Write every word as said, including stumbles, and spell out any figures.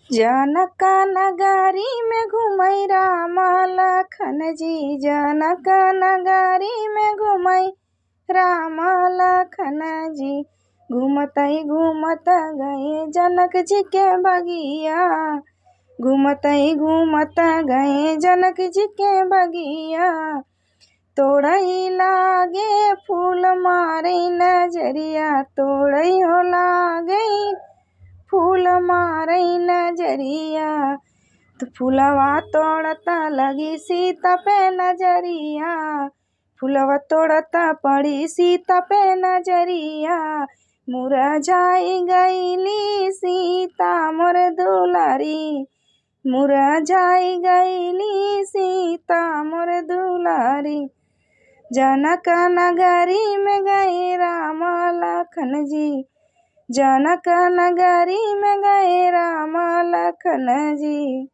जनक नगरी में घूमै राम लखन जी, जनक नगरी में घूमै राम लखन जी। घूमतै घूमत गए जनक जी के बगिया, घूमतै घूमत गए जनक जी के बगिया। तोड़ै लागे फूल मारै नजरिया, तोड़ै हो लागे फूल मारै नजरिया। तो फूलवा तोड़त लगी सीता पे नजरिया, फूलवा तोड़त पड़ी सीता पे नजरिया। मुरझाई गईली सीता मोर दुलारी, मुरझाई गईली सीता मोर दुलारी। जनक नगरी में गए राम लखन जी, जनक नगरी में गए राम लखन जी।